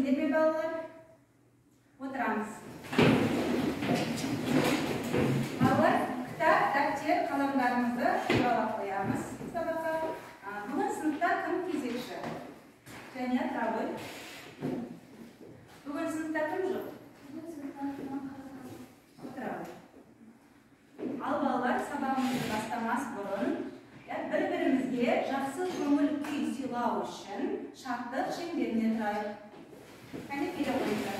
Келісесіңдер ме, балалар? Отырамыз. Балалар, кітап, дәптер, қаламдарымызды туралап қоямыз сабаққа. Бүгін сыныпта кім кезекші? Және тұра ғой. Бүгін сыныпта кім жоқ? Отыра ғой. Ал балалар, сабағымызды бастамас бұрын бір-бірімізге жақсы көңіл күй сыйлау үшін шаттық шеңберіне тұрайық. Кәне, келе қойыңыздар.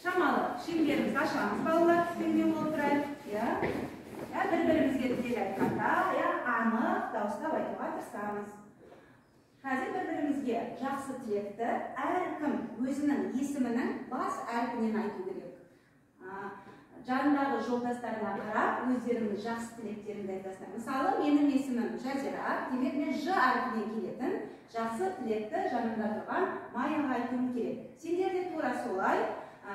Шамалы шеңберімізді ашамыз, балалар, сіздермен болып тұрайық. Бір-бірімізге тілек айтқанда, анық дауыстап айтуға тырысамыз. Қазір бір-бірімізге жақсы тілекті әркім өзінің есімінің бас әрпінен айту керек. Жанындағы жолдастарына қарап, өздерінің жақсы тілектеріңді айтасыңдар. Мысалы, менің есімім Жазира, демек мен Ж әрпінен келетін жақсы тілекті жанымда тұрған Маяға айтуым керек. Сендер де тура солай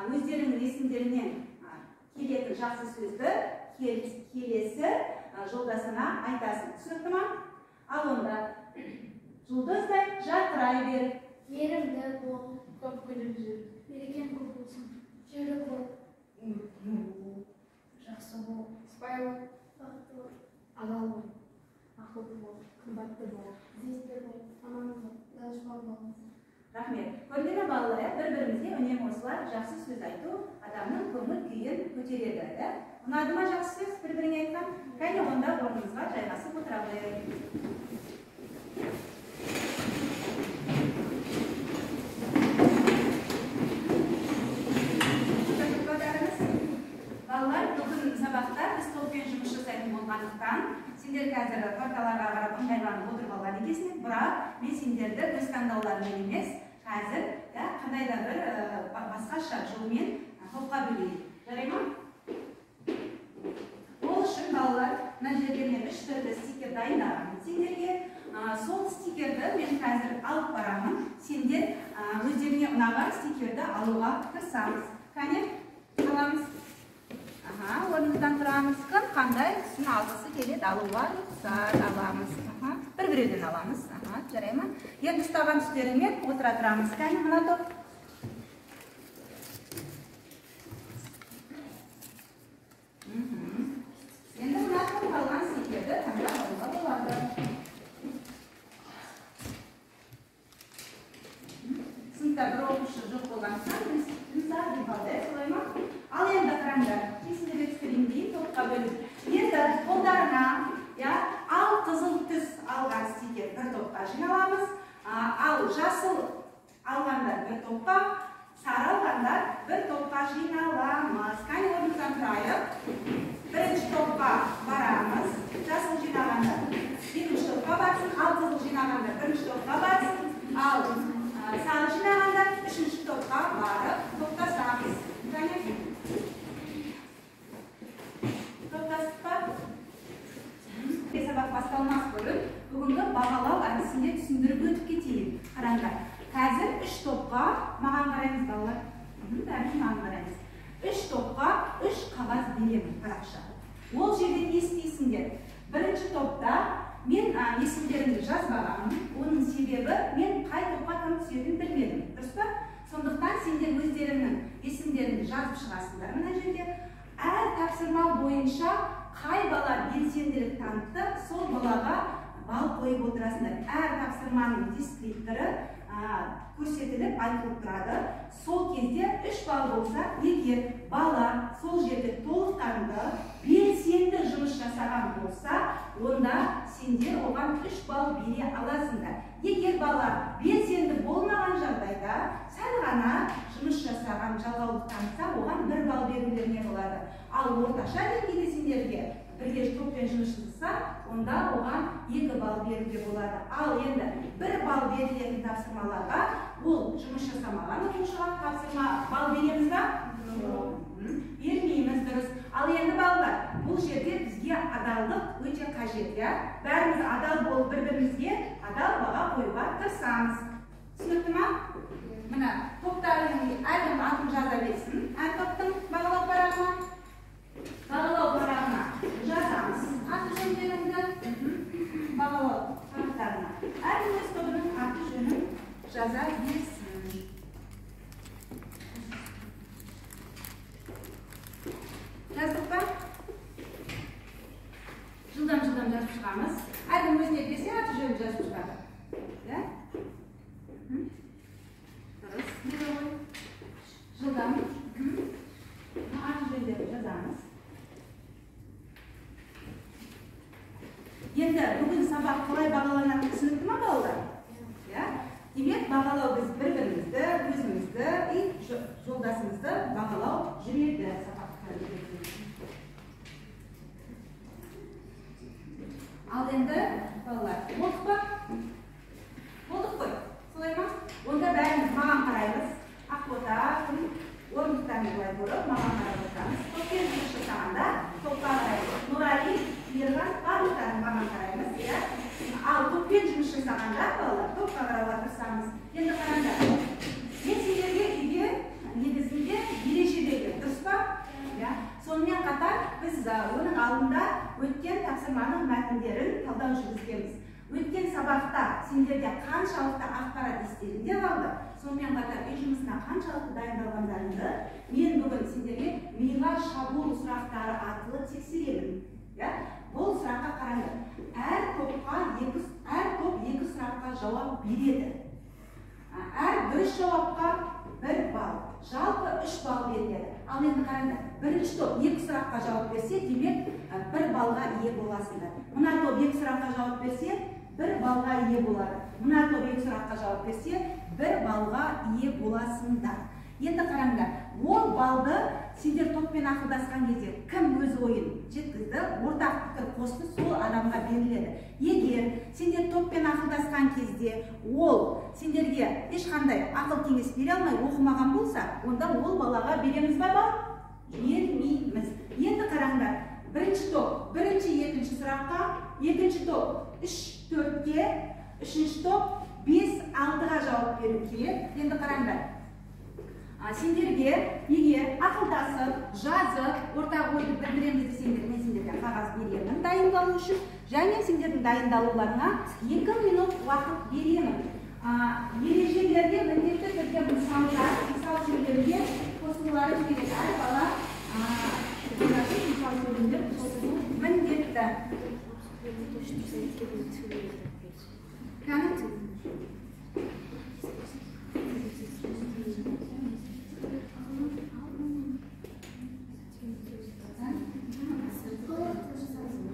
өздеріңнің есімдерінен келетін жақсы сөзді келесі жолдасына айтасың. Түсінікті ма? Ал онда жұлдыздай жарқырай бер. Мейірімді бол, көп күліп жүр. Берекең көп болсын. Жүйрік бол. Жақсы бол. Сыпайы бол. Бақытты бол. Адал бол. Ақылды бол. Қымбатты бол. Ізетті бол. Аман бол. Данышпан бол. Рахмет. Көрдіңдер ме, балалар, бір-бірімізге үнемі осылай жақсы сөз айту адамның көңіл күйін көтереді. Ұнады ма жақсы сөз бір-біріңе айтқан? Кәне, онда орнымызға жайғасып отыра қояйық. Балалар, бүгін сабақта біз топпен жұмыс жасайтын болғандықтан, сендер қазір парталарға қарап ыңғайланып отырып алған екенсіңдер, бірақ мен сендерді өз таңдауларыңмен емес, қазір қандай да бір басқаша жолмен топқа бөлейін. Жарай ма? Ол үшін, балалар, мына жерде мен 3 түрлі стикер дайындағанмын сендерге. Сол стикерді мен қазір алып барамын. Сендер өздеріңе ұнаған стикерді алуға тырысамыз. Кәне, аламыз. Орнымыздан тұрамыз. Кім қандай түсін алғысы келеді, алуға рұқсат аламыз. Бір-біреуден аламыз. Жарай ма? Енді ұстаған түстеріңмен отыра тұрамыз. Кәне, мына топ. Енді мына топ қалған стикерді таңдап алуға болады. Сыныпта бір оқушы жоқ болғандықтан жұмсақ қалды, солай ма? Ал енді қараңдар, есіңдерге түсірейін дейін топқа бөліп. Енді қолдарына ал қызыл түс алған стикер бір топқа жиналамыз, ал жасыл алғандар бір топқа, сары алғандар бір топқа жиналамыз. Кәне, орнымыздан тұрайық. Бірінші топқа барамыз, жасыл жинағандар екінші топқа барсын, ал қызыл жинағандар бірінші топқа барсын, ал сары жинағандар үшінші топқа барып топтасамыз. Кәне, топтастық па? Сабақ басталмас бұрын бүгінгі бағалау әдісінде түсіндіріп өтіп кетейін. Қараңдар, қазір 3 топқа маған қараймыз, балалар. Бәріміз маған қараймыз. 3 топқа 3 қағаз беремін, парақша. Ол жерде не істейсіңдер? Бірінші топта мен есімдерімді жазбағанмын. Оның себебі мен қай топқа кім түсетінін білмедім. Дұрыс па? Сондықтан сендер өздеріңнің есімдеріңді жазып шығасыңдар мына жерде. Әр тапсырма бойынша қай бала белсенділік танытты, сол балаға балл қойып отырасыңдар. Әр тапсырманың дескрипторы көрсетіліп айтылып тұрады. Сол кезде 3 балл болса, егер бала сол жерде толыққанды белсенді жұмыс жасаған болса, онда сендер оған 3 балл бере аласыңдар. Егер бала белсенді болмаған жағдайда сәл ғана жұмыс жасаған, жалғаулық танытса, оған 1 балл берулеріне болады. Ал орташа деңгейде сендерге бірге топпен жұмыс жасаса, онда оған 2 балл беруге болады. Ал енді 1 балл берілетін тапсырмаларға ол жұмыс жасамаған оқушыға тапсырма балл береміз ба? Бермейміз, дұрыс. Ал енді балалар, бұл жерде бізге адалдық өте қажет, иә? Бәріміз адал болып бір-бірімізге адал баға қоюға тырысамыз. Түсінікті ма? Мына топтарының әркім атын жаза берсін, әр топтың бағалау парағына. Бағалау парағына жазамыз аты жөндерін. Қазірдің өзіне берсе, аты жөнін жазып шығады. Иә? Дұрыс. Жылдам. Аты жөндерін жазамыз. Енді бүгін сабақ қалай бағаланатыны түсінікті ма, балалар? Иә? Демек, бағалау біз бір-бірімізді, өзімізді и жолдасымызды бағалау жүреді сабақта. Ал енді, балалар, болдық па? Болдық қой, солай ма? Онда бәріміз маған қараймыз. Ақбота, орындықтарымызды былай бұрып, маған қарап отырамыз. Топпен жұмыс жасағанда топқа қараймыз. Нұрали, Мейірхан, барлықтарың маған қараймыз, иә? Ал топпен жұмыс жасағанда, балалар, топқа қарауға тырысамыз. Енді қараңдар, мен сендерге үйге негізінде ереже бердім, дұрыс па? Иә. Сонымен қатар біз оның алдында өткен тапсырманың мәтіндерін талдау жүргізгенбіз. Өткен сабақта сендерде қаншалықты ақпарат естерінде қалды, сонымен қатар үй жұмысына қаншалықты дайындалғандарыңды мен бүгін сендерге миға шабуыл сұрақтары арқылы тексеремін. Иә? Бұл сұраққа қараңдар. Әр топ екі сұраққа жауап береді. Әр дұрыс жауапқа 1 балл. Жалпы 3 балл беріледі. Ал енді қараңдар, бірінші топ 2 сұраққа жауап берсе, демек 1 баллға ие боласыңдар. Мына топ 2 сұраққа жауап берсе, 1 баллға ие болады. Мына топ 2 сұраққа жауап берсе, 1 баллға ие боласыңдар. Енді қараңдар, ол балды сендер топпен ақылдасқан кезде кім өз ойын жеткізді, ортақ пікір қосты, сол адамға беріледі. Егер сендер топпен ақылдасқан кезде ол сендерге ешқандай ақыл кеңес бере алмай оқымаған болса, онда ол балаға береміз ба балл? Бермейміз. Енді қараңдар, бірінші топ бірінші, екінші сұраққа, екінші топ 3, 4-ке, үшінші топ 5, 6-ға жауап беру керек. Енді қараңдар, сендерге егер ақылдасып, жазып, ортақ ойды білдіреміз десеңдер, мен сендерге қағаз беремін дайындалу үшін, және сендердің дайындалуларыңа 2 минут уақыт беремін. Ережелерге міндетті түрде мысалдар, мысал сөйлемге қосылулары керек. Әр бала мысал сөйлемдер қосылу міндетті.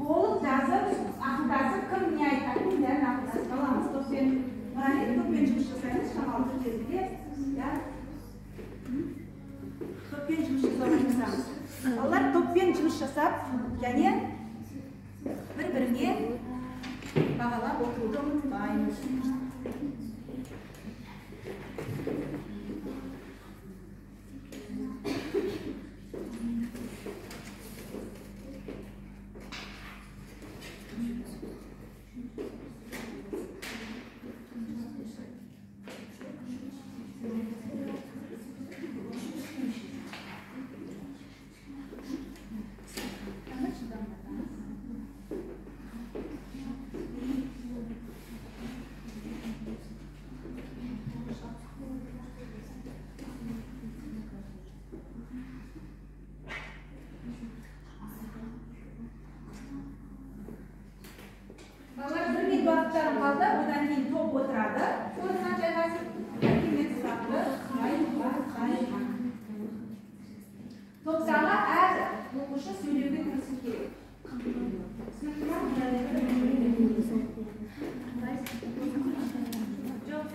Толық жазып, ақылдасып, кім не айтатынын бәрін ақылдасып аламыз. Топпен, Нұрали, топпен жұмыс жасаймыз, шамалы кезінде, иә? Топпен жұмыс жасауға тырысамыз. Балалар топпен жұмыс жасап, және бір-біріне бағалап отыруды ұмытпаймыз. Балалар, бір минут уақыттарың қалды, одан кейін топ отырады. Орнына жайғасып, одан кейін мен сұрақты сұраймын. Топтағы әр оқушы сөйлеуге тырысу керек. Түсінікті ма? Жоқ.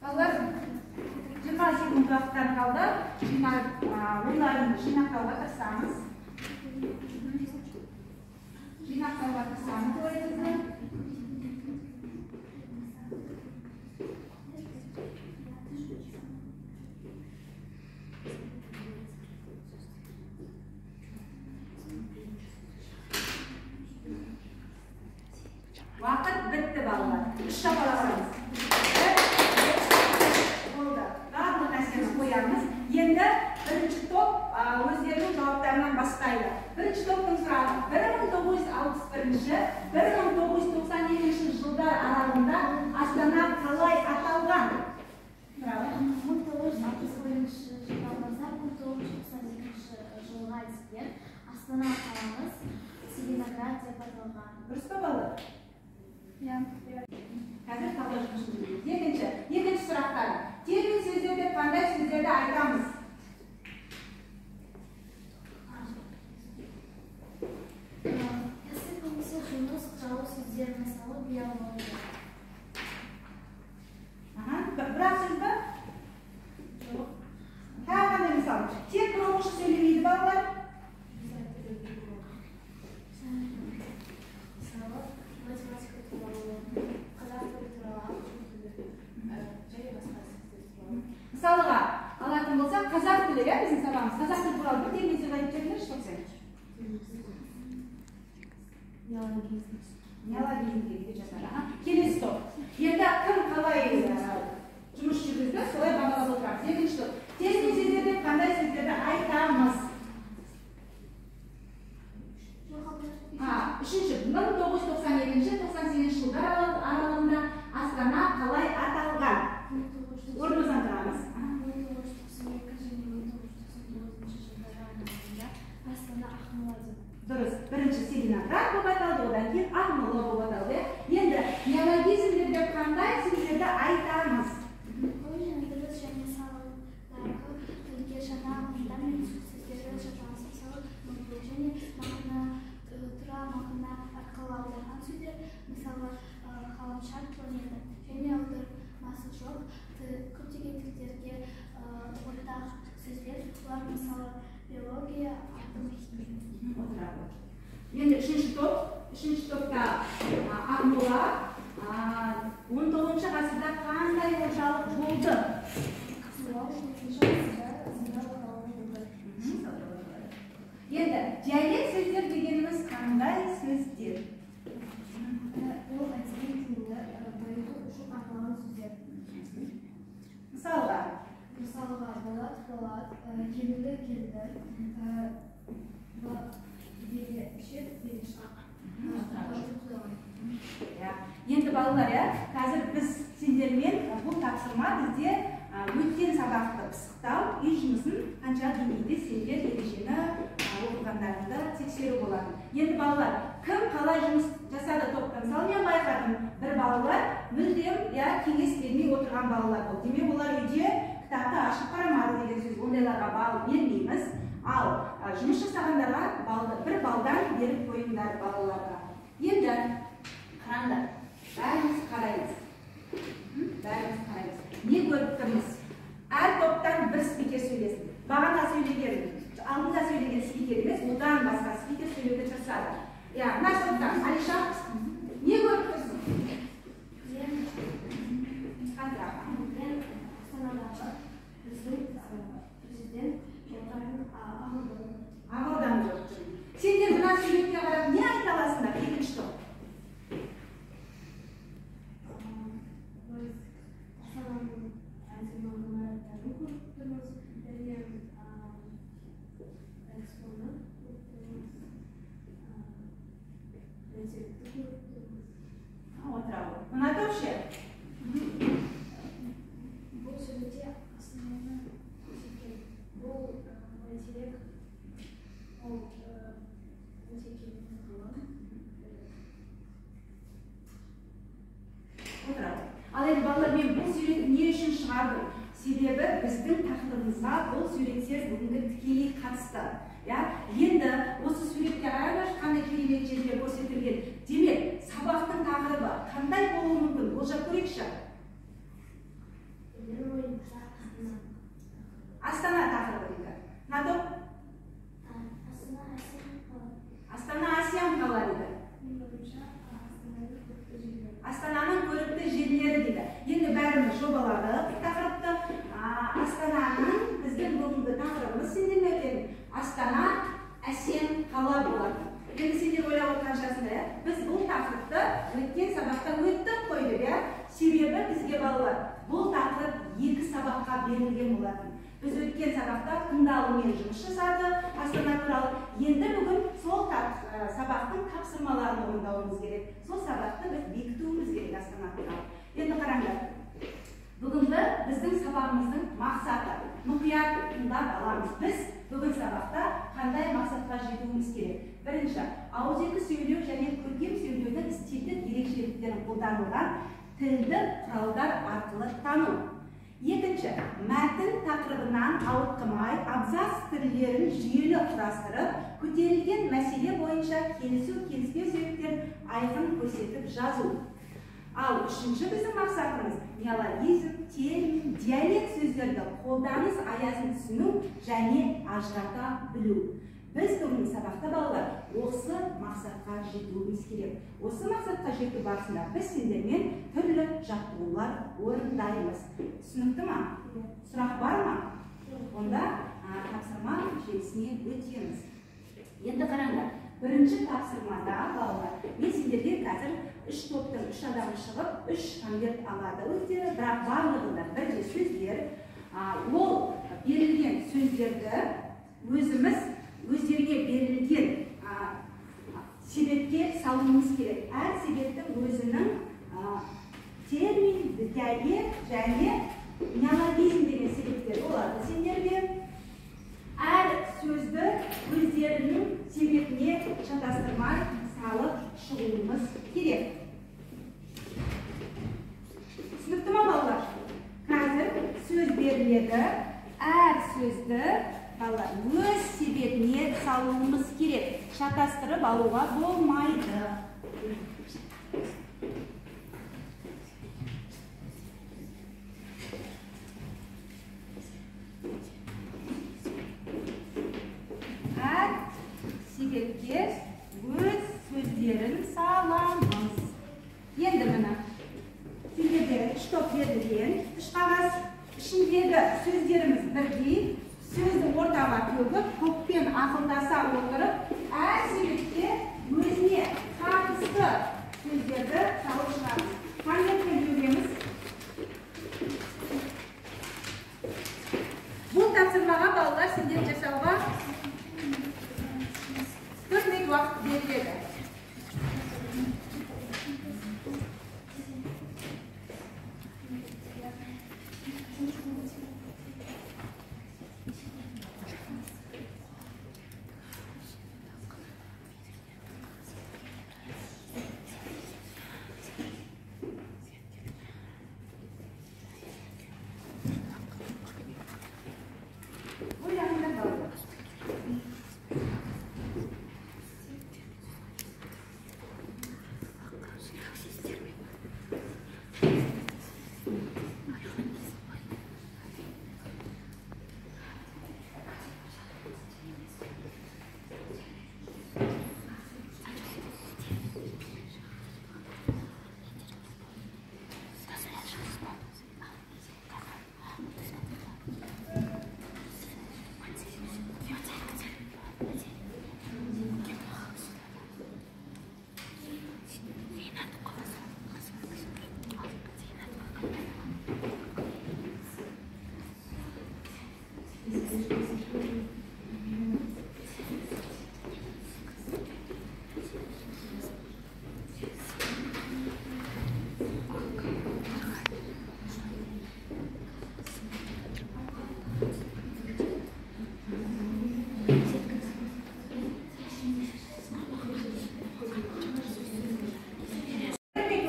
Балалар, 20 секунд уақыттарың қалды. Ойларыңды жинақтауға тырысамыз. Жинақтауға тырысамыз ойымызды. Уақыт бітті, балалар. 3 шапалақ ұрамыз. Болды. Барлық нәрсені қоямыз. Енді бірінші топ өздерінің жауаптарынан бастайды. Бірінші топтың сұрағы 1961-1992 жылдар аралығында Астана қалай аталған? 1961 жылдан бастап 1992 Иә. Қазір талдау жұмысын жүргіземіз. Екінші сұрақтар. Термин сөздер деп қандай сөздерді айтамыз? Кәсіп болмаса жұмыс туралы сөздер, мысалы биология. Бірақ сөз ба? Жоқ. Тағы қандай мысал? Тек бір оқушы сөйлемейді балалар. Мысалы, математика туралы, қазақ тілі туралы, ағылшын тілі, және басқа сөздер туралы. Мысалға алатын болсақ, қазақ тілі, иә, біздің сабағымыз. Қазақ тілі туралы бір термин сөз айтып жіберіңдерші, тоқсан. Неологизм. Неологизм дегенге жатады. Келесі топ. Енді кім қалай жұмыс жүргізді, солай бағалап отырамыз. Екінші топ. Термин сөздер деп қандай сөздерді айтамыз? Үшінші, 1992-98 жылдар аралығында Астана қалай аталған? Орнымыздан тұрамыз. 1992 және 1999 жылдар аралығында Астана Ақмола деп. Дұрыс. Бірінші Целиноград болып аталды, одан кейін Ақмола болып аталды. Енді неологизмдер деп қандай сөздерді айтамыз? Ой және дұрыс және салындағы тілге жаңа ұғымдар мен сөздерді жатамыз. Мысалы, мүмкін және мағына тура мағына арқылы аударған сөздер, мысалы, ғаламшар, планета және аудармасы жоқ көптеген тілдерге ортақ сөздер, олар мысалы биология, атом, химия. Отырады. Енді үшінші топ. Үшінші топта Ақмола 19 ғасырда қандай орталық болды? Енді диалект сөздер дегеніміз қандай сөздер? Ол әдеби тілді байыту үшін арналған сөздер. Мысалға? Мысалға, болат, болат, келінді, келді, белешек, белешақ. Енді балалар, қазір біз сендермен бұл тапсырма бізде өткен сабақты пысықтау, үй жұмысын қанша деңгейде сендер ережені оқығандарыңды тексеру болатын. Енді балалар, кім қалай жұмыс жасады топта? Мысалы, мен байқадым, бір балалар мүлдем кеңес бермей отырған балалар болды. Демек, олар үйде кітапты ашып қарамады деген сөз. Ондайларға балл бермейміз. Ал жұмыс жасағандарға балды бір балдан беріп қойыңдар балаларға. Енді қараңдар, бәріміз қараймыз. Бәріміз қараймыз. Не көріп тұрмыз? Әр топтан бір спикер сөйлесін. Бағана сөйлеген, алдында сөйлеген спикер емес, одан басқа спикер сөйлеуге тырысады. Иә, мына топтан Алиша, не көріп тұрсың? Мен Астанадағы біздің президент жолдарын Ақорданы көріп тұрмын. Сендер мына суретке қарап не айта аласыңдар? Екінші топ. Біз Астананың әдемі ғимараттарын көріп тұрмыз, және экспоны көріп тұрмыз, бәйтеректі көріп тұрмыз. Отыра ғой. Мына топ ше? Бұл суретте Астананы көрсеткен. Бұл бәйтерек, ол өте керемет ғылым. Отырады. Ал енді балалар, мен бұл суретті не үшін шығардым? Себебі біздің тақырыбымызға бұл суреттер бүгінгі тікелей қатысты. Енді осы суретке қараңдаршы, қандай керемет жерлер көрсетілген. Демек, сабақтың тақырыбы қандай болуы мүмкін? Болжап көрейікші. Менің ойымша Астана. Астана тақырыбы дейді. Мына топ? Астана әсем қала. Астана әсем қала дейді. Менің ойымша Астананың көрікті жерлері. Астананың көрікті жерлері дейді. Енді бәріміз жобаладық тақырыпты. Астананың біздің бүгінгі тақырыбымыз сендермен өтетін. Астана әсем қала болады. Енді сендер ойлап отырған шығарсыңдар, иә? Біз бұл тақырыпты өткен сабақта өттік қой деп, иә? Себебі бізге балалар бұл тақырып екі сабаққа берілген болатын. Біз өткен сабақта тыңдалумен жұмыс жасадық Астана туралы. Енді бүгін сол сабақтың тапсырмаларын орындауымыз керек. Сол сабақты біз бекітуіміз керек Астана туралы. Енді қараңдар. Бүгінгі біздің сабағымыздың мақсаты мұқият тыңдап аламыз. Біз Бүгін сабақта қандай мақсатқа жетуіміз керек? Бірінші, ауызекі сөйлеу және көркем сөйлеудің стильдік ерекшеліктерін қолданылған тілдік құралдар арқылы тану. Екінші, мәтін тақырыбынан ауытқымай абзац түрлерін жүйелі құрастырып, көтерілген мәселе бойынша келісу, келіспеу себептерін айқын көрсетіп жазу. Ал үшінші біздің мақсатымыз неологизм, термин, диалект сөздерді қолданыс аясын түсіну және ажырата білу. Біз бүгінгі сабақта балалар осы мақсатқа жетуіміз керек. Осы мақсатқа жету барысында біз сендермен түрлі жаттығулар орындаймыз. Түсінікті ма? Сұрақ бар ма? Онда тапсырма желісіне өтеміз. Енді қараңдар, бірінші тапсырмада балалар, мен сендерге қазір үш топтың үш адамы шығып, үш конверт алады өздері, бірақ барлығында бірдей сөздер. Ол берілген сөздерді өзіміз өздеріне берілген себепке салуымыз керек. Әр себептің өзінің термин, диалект және неологизм деген себептер болады сендерге. Әр сөзді өздерінің себетіне шатастырмай салып шығуымыз керек. Түсінікті ма балалар? Қазір сөз беріледі. Әр сөзді балалар өз себетіне салуымыз керек. Шатастырып алуға болмайды. Әр себетке өз сөздерін саламыз. Енді міне сендерге үш топ берілген, үш қағаз, ішіндегі сөздеріміз бірдей. Сөзді ортаға төгіп, топпен ақылдаса отырып, әр себетке өзіне қатысты сөздерді салып шығамыз. Конвертке бөлеміз. Бұл тапсырмаға балалар сендер жасауға 4 минут уақыт беріледі. Ойланыңдар балалар.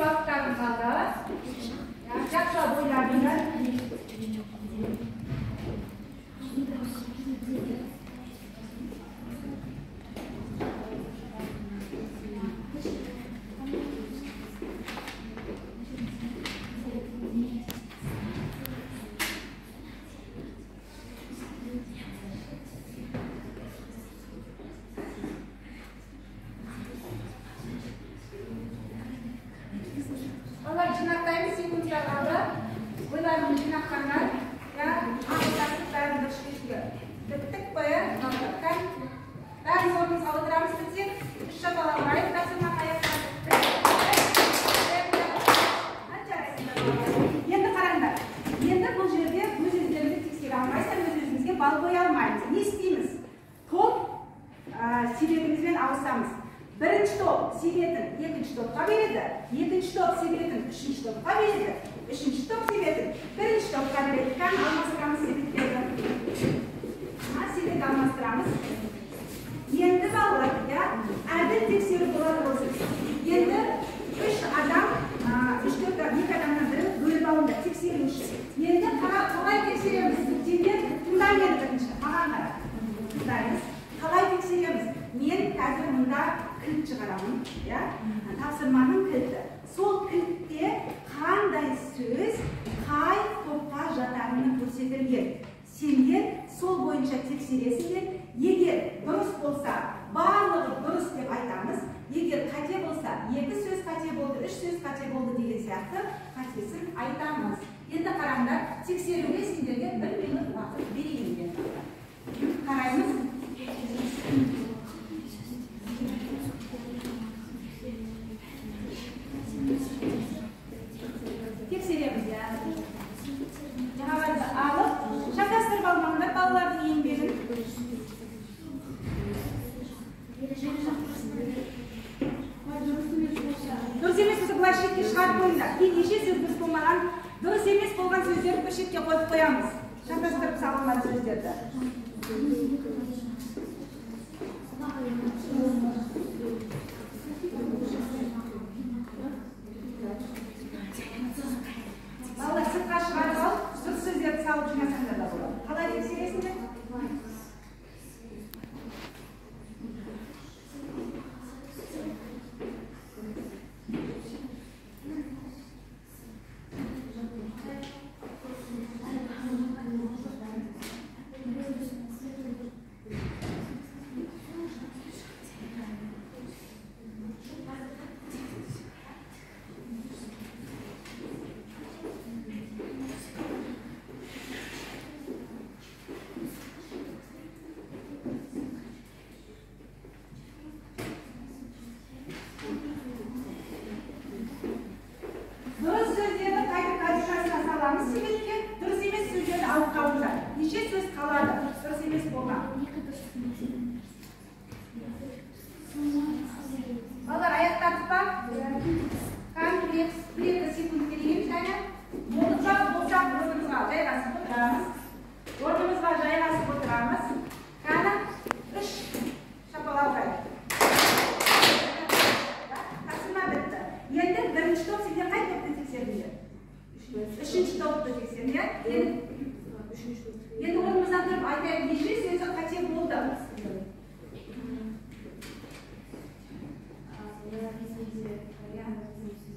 Уақыттарың қалды. Жақсылап ойланыңдар. Балалар, жинақтаймыз, секундтар қалды. Ойларыңды жинаққандар, ақылдасып бәрін дұрыс шешуге. Біттік қой, балалар. Бәріміз орнымызға отырамыз, бітсек, үш шапалақ ұрайық, тапсырманы аяқтадық. Енді қараңдар. Енді бұл жерде өз өздеріңді тексере алмайсыздар, өз өзімізге бал қоя алмаймыз. Не істейміз? Топ себетімізбен ауысамыз. Бірінші топ себетін екінші топқа береді, екінші топ себетін үшінші топқа береді, үшінші топ себетін бірінші топқа береді. Кән алмастырамыз себеттерді. Себет алмастырамыз. кілт шығарамын, иә? Тапсырманың кілті. Сол кілтте қандай сөз қай топқа жататыны көрсетілген. Сендер сол бойынша тексересіңдер. Егер дұрыс болса, барлығы дұрыс деп айтамыз. Егер қате болса, 2 сөз қате болды, 3 сөз қате болды деген сияқты қатесін айтамыз. Енді қараңдар, тексеруге сендерге 1 минут уақыт берейін мен. Қараймыз. Тексереміз, иә. Жаңағыларды алып, шатастырып алмаңдар балалардың еңбегін. Дұрыс емес болса, былай шетке шығарып қойыңдар. Кейін неше сөз дұрыс болмаған, дұрыс емес болған сөздерді бір шетке қойып қоямыз. Шатастырып салынған сөздерді. Балалар, сыртқа шығарып алып, дұрыс сөздерді салып жинасаңдар да болады. Қалай тексересіңдер? Дұрыс сөздерді қайтып корзинасына саламыз себетке, дұрыс емес сөздерді алып қалыңдар. Неше сөз қалады дұрыс емес болған? Балалар, аяқтадық па? Кәдімгі 1-2 секунд берейін және болдық па? Болсақ, орнымызға жайғасып отырамыз. Орнымызға жайғасып отырамыз. Кәні 3 шапалақ ұрайық. Тапсырма бітті. Енді бірінші топ, сендер қай топты тексердіңдер? Үшінші топты тексердіңдер. Енді орнымыздан тұрып айтайық, неше сөзі қате болды?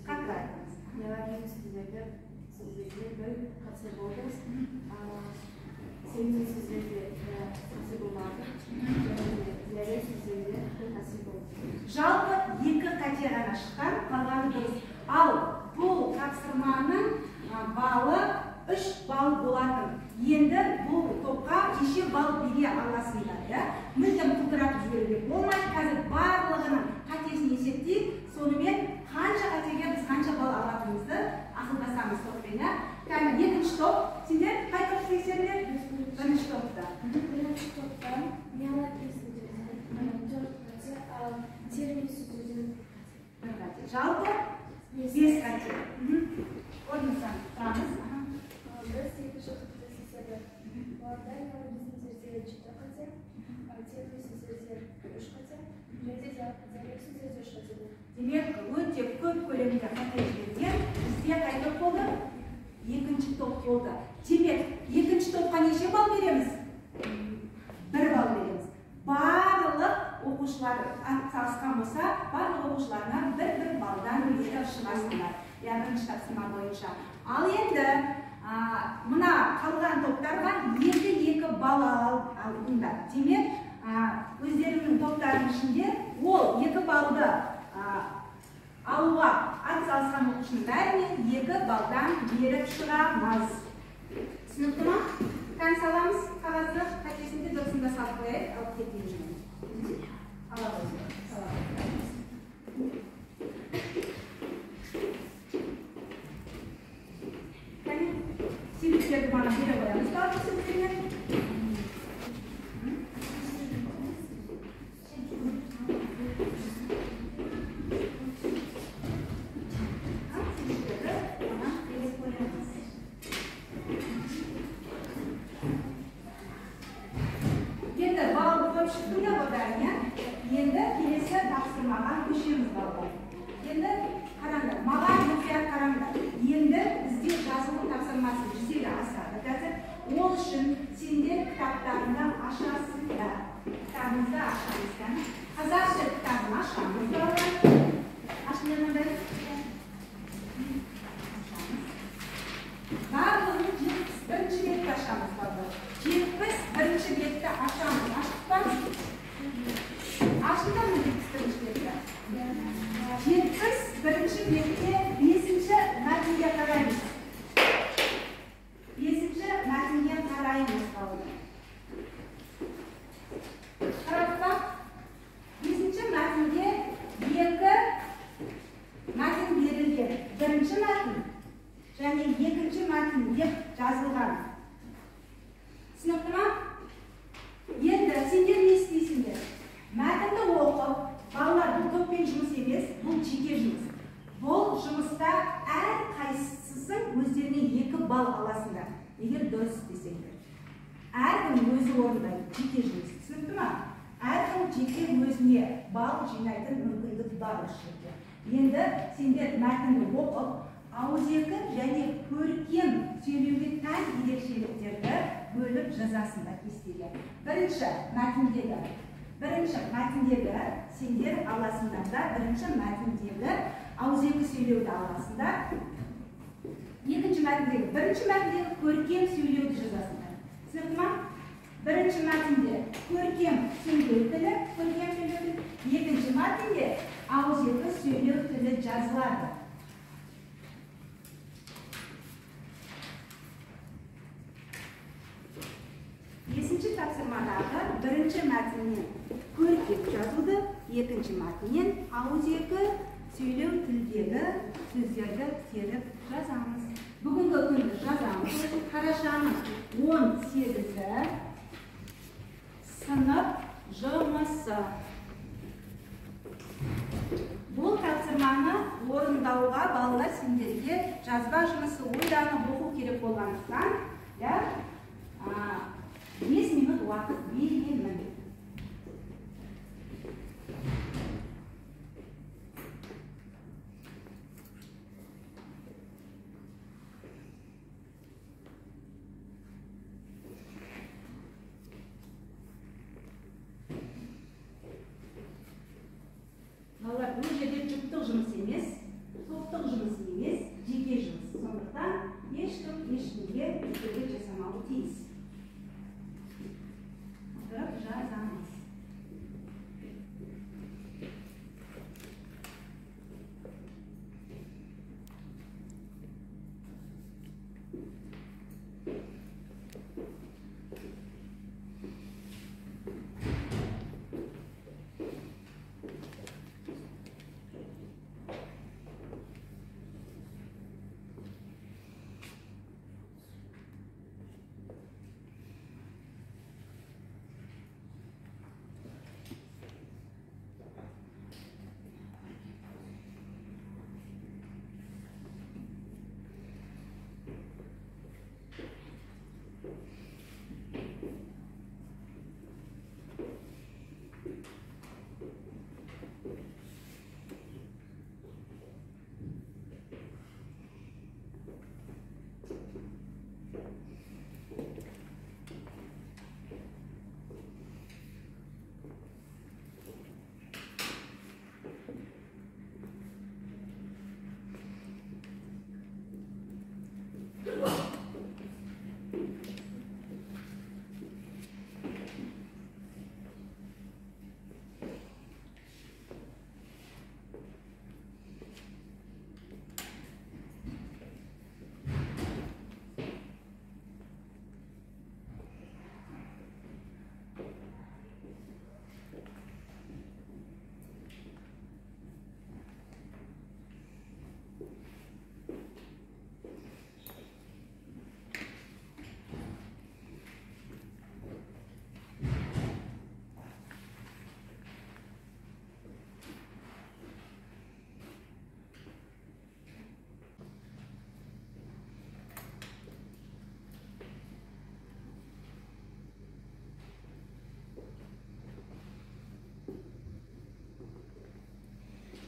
Қаттырақ айтыңыз. Неологизм сөздерде бір қате болды. Сенім сөздерде қате болмады. Диалект сөздерде бір қате болды. Жалпы 2 қате ғана шыққан, қалғаны дұрыс. Ал бұл тапсырманың балы 3 балл болатын. Енді бұл топқа неше балл бере аласыңдар, иә? Мүлдем құлдыратып жіберуге болмайды. Қазір барлығының қатесін есептейік, сонымен қанша қатеге біз қанша балл алатынымызды ақылдасамыз топпен, иә? Кәні, екінші топ, сендер қай топты тексердіңдер? Бірінші топты. Бірінші топта неологизмдерден 4 қате, ал термин сөздерден 1 қате. Жалпы 5 қате. Орнымыздан тұрамыз. Біз екінші топты тексердік. Оларда неологизмдерде 7 қате, термин сөздерде 3 қате, және де диалект сөздерде 3 қате болды. Демек, өте көп көлемде қате жіберген. Бізде қай топ болды? Екінші топ болды. Демек, екінші топқа неше балл береміз? 1 балл береміз. Барлық оқушылар атсалысқан болса, барлық оқушыларына 1-1 баллдан беріп шығасыңдар. Иә, бірінші тапсырма бойынша. Ал енді мына қалған топтарға 2-2 балл алыңдар. Демек, өздеріңнің топтарының ішінде ол 2 баллды алуға атсалысқан оқушының бәріне 2 баллдан беріп шығамыз. Түсінікті ма? Кән саламыз қағазды, қатесінде дұрысын да салып қояйық, алып кетейін мен. Ала қойыңдар, сала қойыңдар. Кәне, себеттерді маған бере қоямыз барлық сөздермен. Енді балды қойып шықтыңдар ғой бәріне. Енді келесі тапсырмаға көшеміз балалар. Енді қараңдар, маған мұқият қараңдар. Енді бізде жазылу тапсырмасы жүзеге асады қазір. Ол үшін сендер кітаптарыңды ашасыңдар. Кітабыңызды ашамыз. Қазақ тілі кітабын ашамыз. Әркім өзі орындайды, жеке жұмыс. Түсінікті ма? Әркім жеке өзіне балл жинайтын мүмкіндік бар осы жерде. Енді сендер мәтінді оқып, ауызекі және көркем сөйлеуге тән ерекшеліктерді бөліп жазасыңдар кестеге. Бірінші мәтіндегі сендер аласыңдар да, бірінші мәтіндегі ауызекі сөйлеуді аласыңдар. Екінші мәтіндегі, бірінші мәтіндегі көркем сөйлеуді жазасыңдар. Түсінікті ма? Бірінші мәтінде көркем сөйлеу тілі, екінші мәтінде ауызекі сөйлеу тілі жазылады. Бесінші тапсырмадағы бірінші мәтіннен көркем жазуды, екінші мәтіннен ауызекі сөйлеу тілдегі сөздерді теріп жазамыз. Бүгінгі күнді жазамыз. Қарашаның 18-і сынып жұмысы. Бұл тапсырманы орындауға балалар сендерге жазба жұмысы ойланып оқу керек болғандықтан, 5 минут уақыт беремін. Балалар, бұл жерде жұптық жұмыс емес, топтық жұмыс емес, жеке жұмыс. Сондықтан ешкім ешкімге кедергі жасамауы тиіс. Отырып жазамыз.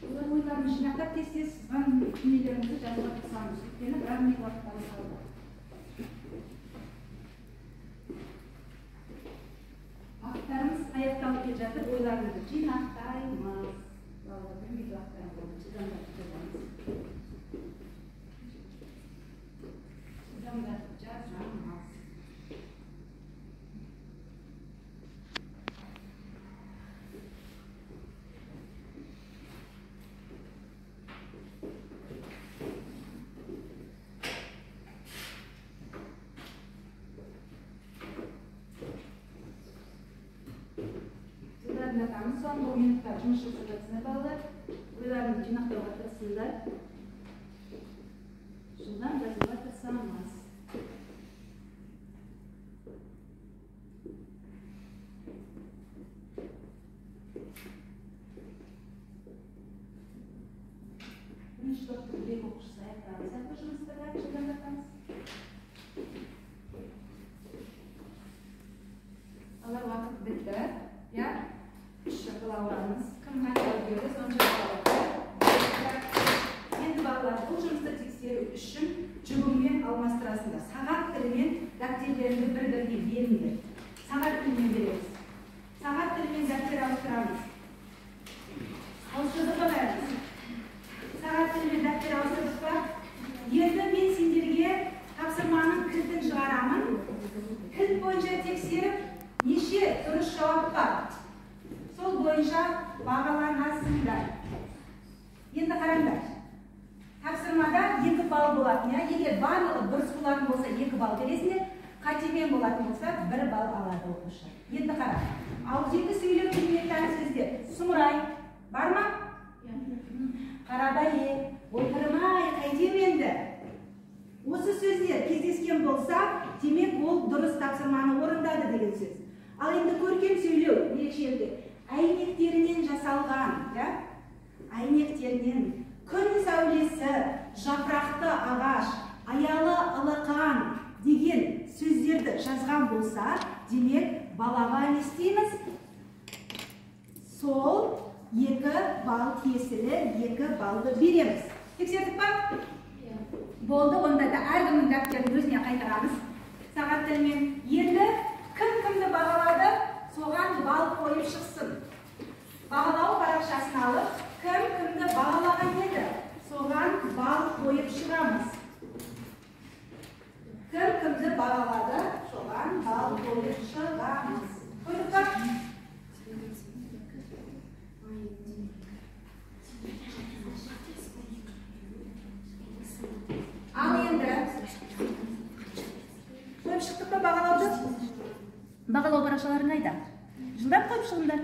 Ойларымызды жинақтап тез-тез сызған дүниелерімізді жазуға тырысамыз. Өйткені бір минут уақыттарымыз қалды. Уақыттарымыз аяқталып келе жатыр, ойларымызды жинақтаймыз. Балалар, бір минут уақыттарымыз болды. Жылдамдатып жазамыз. Жылдамдатып жазамыз. Соңғы минутта жұмыс жасап жатсыңдар балалар. Ойларыңды жинақтауға тырысыңдар. Жылдам жазуға тырысамыз. Бірінші топтың бір оқушысы аяқтаған сияқты жұмысты да жылдамдатамыз. Балалар, уақыт бітті. Иә? Үш шапалақ ұрамыз. Кім қанша үлгерді, сонша балл. Енді балалар, бұл жұмысты тексеру үшін жұбыңмен алмастырасыңдар. Сағат тілімен дәптерлеріңді бір-біріне беріңдер. Сағат тілімен береміз. Сағат тілімен дәптер ауыстырамыз. Ауыстырдық па бәріміз? Сағат тілімен дәптер ауыстырдық па? Енді мен сендерге тапсырманың кілтін шығарамын. Кілт бойынша тексеріп, неше дұрыс жауап бар, сол бойынша бағаланасыңдар. Енді қараңдар. Тапсырмада 2 балл болатын, иә? Егер барлығы дұрыс болатын болса, 2 балл бересіңдер, қатемен болатын болса, 1 балл алады оқушы. Енді қара. Ауызекі сөйлеу тіліне тән сөздер. Сұмырай бар ма? Қарабәле, ойпырмай, қайтем енді? Осы сөздер кездескен болса, демек ол дұрыс тапсырманы орындады деген сөз. Ал енді көркем сөйлеу ерекшелігі әйнектерінен жасалған, иә? Әйнектерінен күн сәулесі, жапырақты ағаш, аялы ылақан деген сөздерді жазған болса, демек балаға не істейміз? Сол 2 балл тиесілі 2 баллды береміз. Тексердік па? Болды, онда да әркімнің дәптерін өзіне қайтарамыз. Сағат тілімен. Енді кім кімді бағалады, соған балл қойып шықсын. Бағалау парақшасын алып, кім кімді бағалаған еді, соған балл қойып шығамыз. Кім кімді бағалады, соған балл қойып шығамыз. Қойдық па? Ал енді қойып шықтық па бағалауды? Бағалау парақшаларын қайда? Жылдап қойып шығыңдар.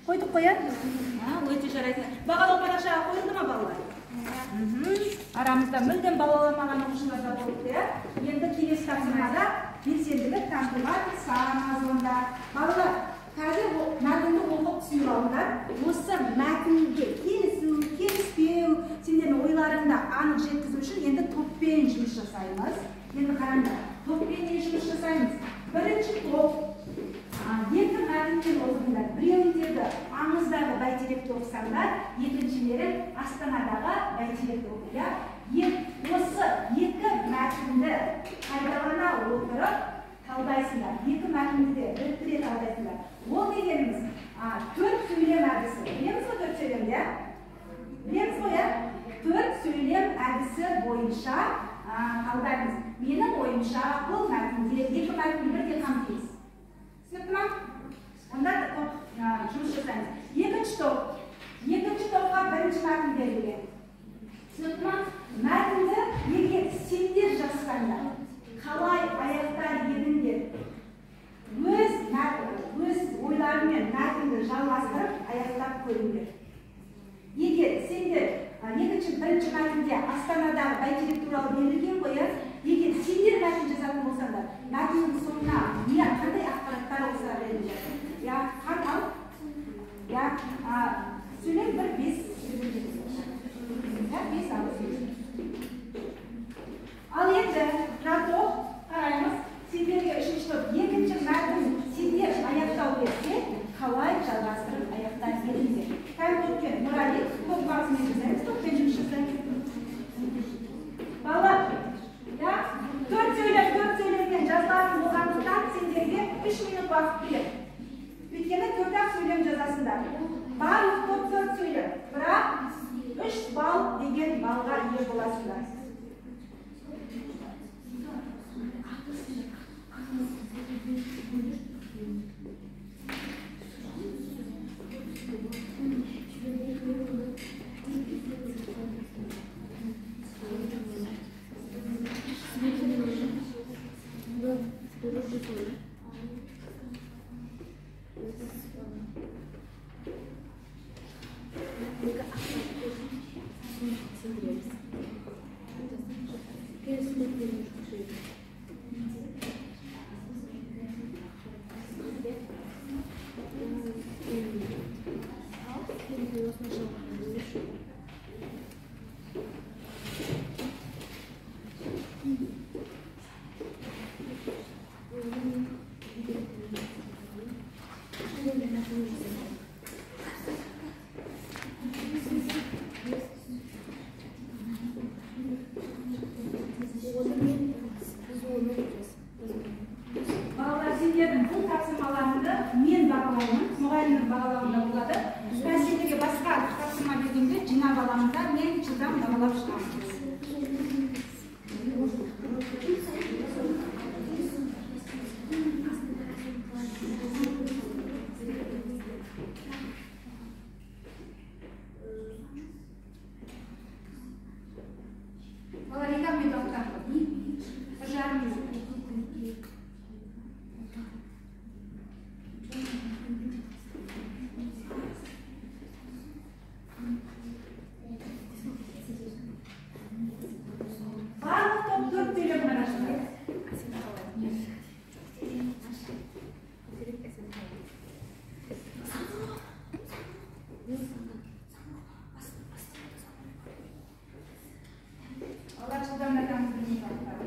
Қойдық қой, ә? Өте жарайды. Бағалау парақшаға қойылды ма балалар? Арамызда мүлдем бағаламаған оқушылар да болыпты, иә? Енді келесі тапсырмада белсенділік танытуға тырысамыз онда. Балалар, қазір мәтінді оқып түсініп алыңдар. Осы мәтінге келісу, келіспеу, сендердің ойларыңды анық жеткізу үшін енді топпен жұмыс жасаймыз. Енді қараңдар, топпен не жұмыс жасаймыз? Бірінші топ екі мәтіннен оқыңдар. Біреуіндегі аңыздағы бәйтеректі оқысаңдар, екіншілері Астанадағы бәйтеректі оқиды. Осы екі мәтінді пайдалана отырып талдайсыңдар. Екі мәтінді де біріктіре талдайсыңдар. Ол дегеніміз 4 сөйлем әдісі. Білеміз ғой 4 сөйлемді, иә? Білеміз ғой, иә? 4 сөйлем әдісі бойынша талдаймыз. Менің ойымша бұл мәтінде екі мәтінді бірдей қамтимыз. Түсінікті ма? Онда топ жұмыс жасаймыз. Екінші топ. Екінші топқа бірінші мәтін берілген. Түсінікті ма? Мәтінді егер сендер жазсаңдар, қалай аяқтар едіңдер? Өз ойларымен мәтінді жалғастырып аяқтап көріңдер. Егер сендер бірінші мәтінде Астанадағы бәйтерек туралы берілген ғой, иә? Егер сендер мәтін жазатын болсаңдар, мәтіннің соңына не қандай ақпараттар қосар едіңдер? Иә, қан ал. Иә, сөйлем бір 5 сөйлем жеткізеді. Иә, 5 ауыз сөйлем. Ал енді мына топ қараймыз. Сендерге үшінші топ екінші мәтін сендер аяқтау берсе, қалай жалғастырып аяқтар едіңдер? Кәм топпен Нұрали, топ бағысымен жасаймыз, топпен жұмыс жасаймыз. Балалар, иә, 4 сөйлем, 4 сөйлемнен жазылатын болғандықтан сендерге 3 минут уақыт береді. Өйткені 4-ақ сөйлем жазасыңдар. Барлық топ 4 сөйлем, бірақ 3 балл деген балға ие боласыңдар. Балалар, сендердің бұл тапсырмаларыңды мен бағалаймын, мұғалімнің бағалауында болады. Қазір сендерге басқа тапсырма бергенде жинап аламын да, мен жылдам бағалап шығамын. Балалар, екі минут уақыт. 1,5 минут. Барлық топ 4 сөйлем ғана шықты. Балалар, жылдамдатамыз, бір минут уақыт бар.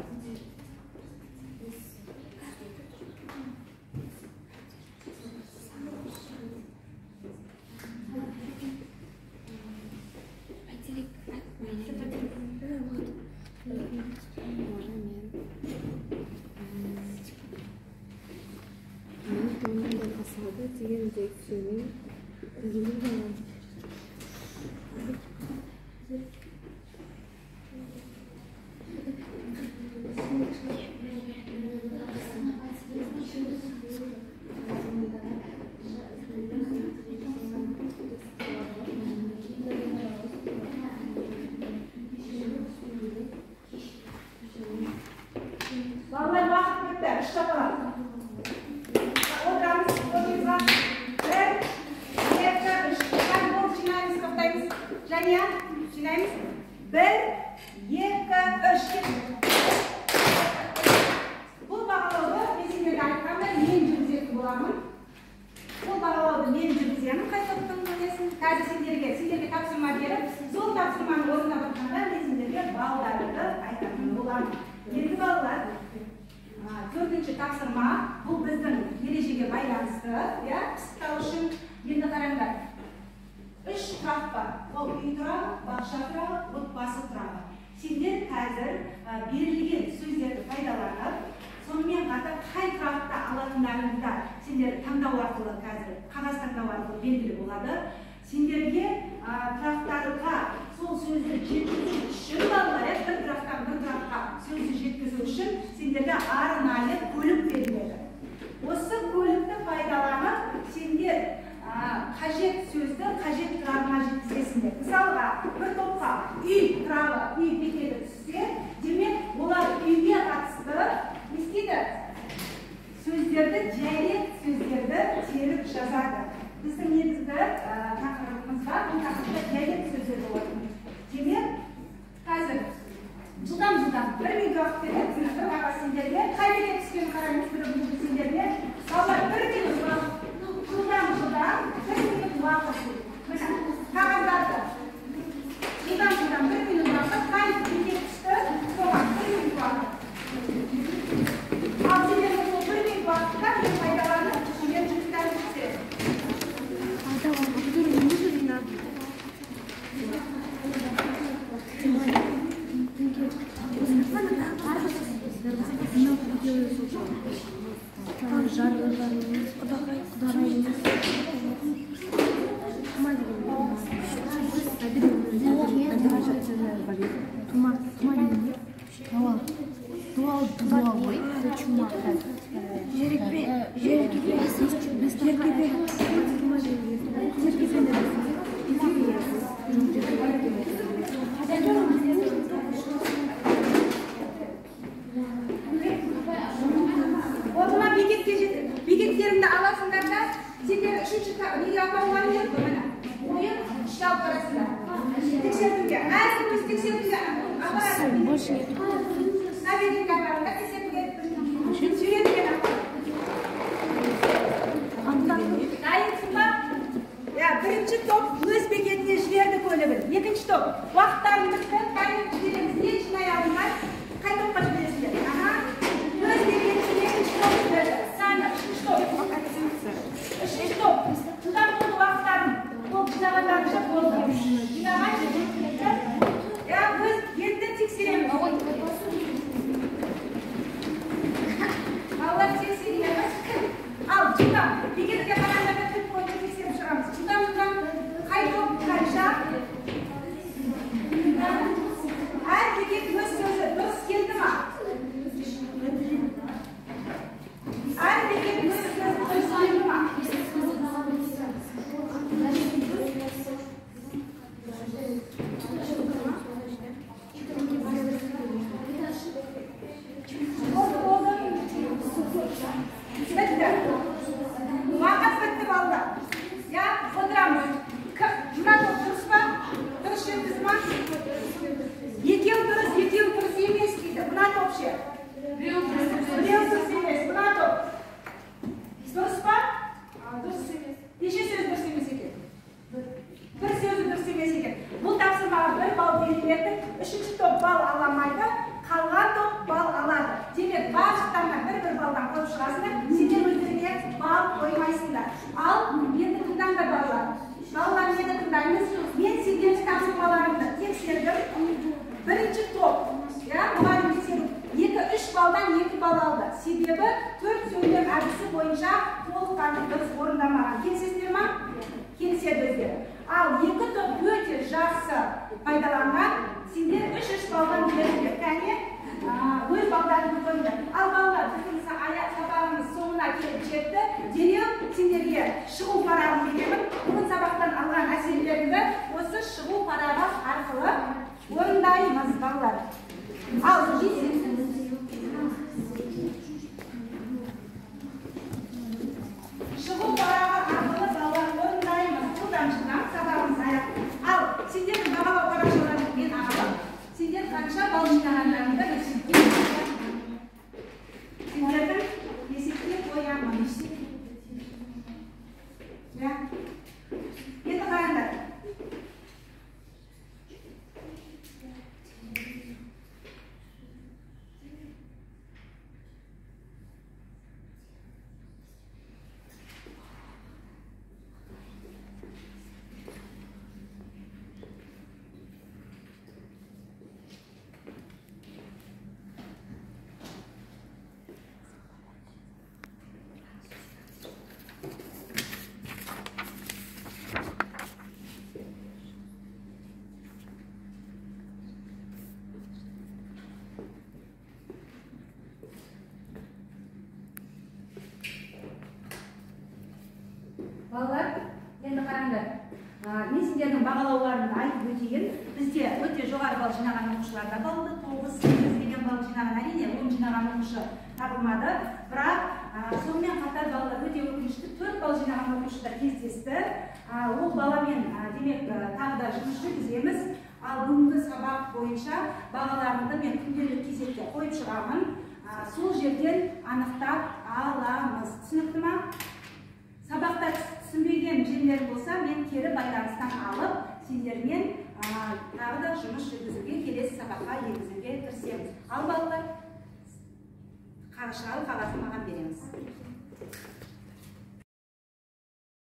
Балалар, уақыт бітті. Үш шапалақ. Отырамыз, отырмызға. 1, 2, 3. Кәдімгі болып жинаймыз, тоқтаймыз. Жания, жинаймыз. 1, 2, 3. Бұл бағалауды мен сендерге айтқандай мен жүргізетін боламын. Бұл бағалауды мен жүргіземін, қай топтың несін. Қазір сендерге тапсырма беріп, сол тапсырманы орындап жатқанда мен сендерге балларыңды айтатын боламын. Енді балалар, 4-ші тапсырма, бұл біздің ережеге байланысты, иә, пысықтау үшін. Енді қараңдар, 3 тұрақ бар. Ол үй тұрағы, бақша тұрағы, отбасы тұрағы. Сендер қазір берілген сөздерді пайдаланып, сонымен қатар қай тұрақты алатындарыңды да сендер таңдау арқылы, қазір қағаз таңдау арқылы белгілі болады. Сендерге тұрақтарға сол сөзді жеткізу үшін, балалар, бір тұрақтан бір тұраққа сөзді жеткізу үшін сендерге арнайы көлік беріледі. Осы көлікті пайдаланып, сендер қажет сөзді қажет тұрағына жеткізесіңдер. Мысалға, бір топқа үй тұрағы, үй бекеті түссе, демек олар үйге қатысты не істейді? Сөздерді, диалект сөздерді теріп жазады. Біздің негізгі тақырыбымызда бұл тақырыпта диалект сөздер болатын. Демек, қазір жылдам-жылдам 1 минут уақыт береміз. Бір қағаз сендерге, қай бекет түскенін қараймыз, бір минут сендерге. Балалар, 1 минут уақыт, жылдам-жылдам 1 минут уақыт. Міне, қағаздарды жылдам-жылдам 1 минут уақыт, қай бекет түсті, соған 1 минут уақыт. Ал сендердің сол 1 минут уақытта мен пайдаланып, сендер жұмыстарын жүргізесіз. Отыма бекетке жетіп, бекеттеріңді аласыңдар да, сендер үшінші неге апаруларың керек қой, міне. Ойын үшке алып барасыңдар. Тексертуге. Әзір біз тексертуге апарады. Мына бекетке апарыңдар, тексертуге. Суретімен апар. Дайынсың ба? Иә, бірінші топ өз бекетіне жіберді көлігін. Екінші топ уақыттарың бітті, қайын жібереміз. Не жинай алдыңдар? Қай топқа жібересіңдер? Аха. Өз бекетіне екінші топ жіберді. Саны, үшінші топ. Үшінші топ. Бітті. Уақыт бітті, балалар. Я, отырамыз. Мына топ дұрыс па? Дұрыс жеткізді ма? Екеу дұрыс, екеу дұрыс емес дейді. Мына топ ше? Біреу дұрыс емес. Мына топ дұрыс па? Дұрыс емес. Неше сөз дұрыс емес екен? Бір сөзі дұрыс емес екен. Бұл тапсырмаға 1 балл беріледі. Үшінші топ балл аламайды, қалған топ балл алады. Демек, барлықтарына бір-бір баллдан қойып шығасыңдар, сендер өздеріңе балл қоймайсыңдар. Ал енді тыңдаңдар, балалар. Балалар, мені тыңдаймыз. Мен сендердің тапсырмаларыңды тексердім. Бірінші топ, я, мұғалім тексеру 2-3 баллдан 2 балл алды. Себебі 4 сөйлем әдісі бойынша толыққанды дұрыс орындамаған. Келісесіздер ма? Келіседі өздері. Ал 2 топ өте жақсы пайдаланған. Сендер 3-3 баллдан беріңдер. Кәне, өз балдарыңды қойыңдар. Ал балалар, біздің сабағымыз соңына келіп жетті. Дереу сендерге шығу парағын беремін. Бүгін сабақтан алған әсерлеріңді осы шығу парағы арқылы орындаймыз, балалар. Ал шығу парағы арқылы балалар орындаймыз. Жылдам-жылдам сабағымыз аяқ. Ал сендердің бағалау парақшаларыңды мен алып, сендер қанша балл жинағандарыңды сендердің есепке қоямын. Енді қараңдар. Балалар, енді қараңдар. Мен сендердің бағалауларыңды айтып өтейін. Бізде өте жоғары балл жинаған оқушылар да болды. 9, 8 деген балл жинаған, әрине 10 жинаған оқушы табылмады. Бірақ сонымен қатар балалар өте өкінішті 4 балл жинаған оқушы да кездесті. Ол баламен демек тағы да жұмыс жүргіземіз. Ал бүгінгі сабақ бойынша бағаларыңды мен күнделік кезекке қойып шығамын. Сол жерден анықтап аламыз. Түсінікті ма? Сабақта түсінбеген жерлер болса, мен кері байланыстан алып, сендермен тағы да жұмыс жүргізуге, келесі сабаққа енгізуге тырысеміз. Ал балалар, шығару қағазын маған береміз.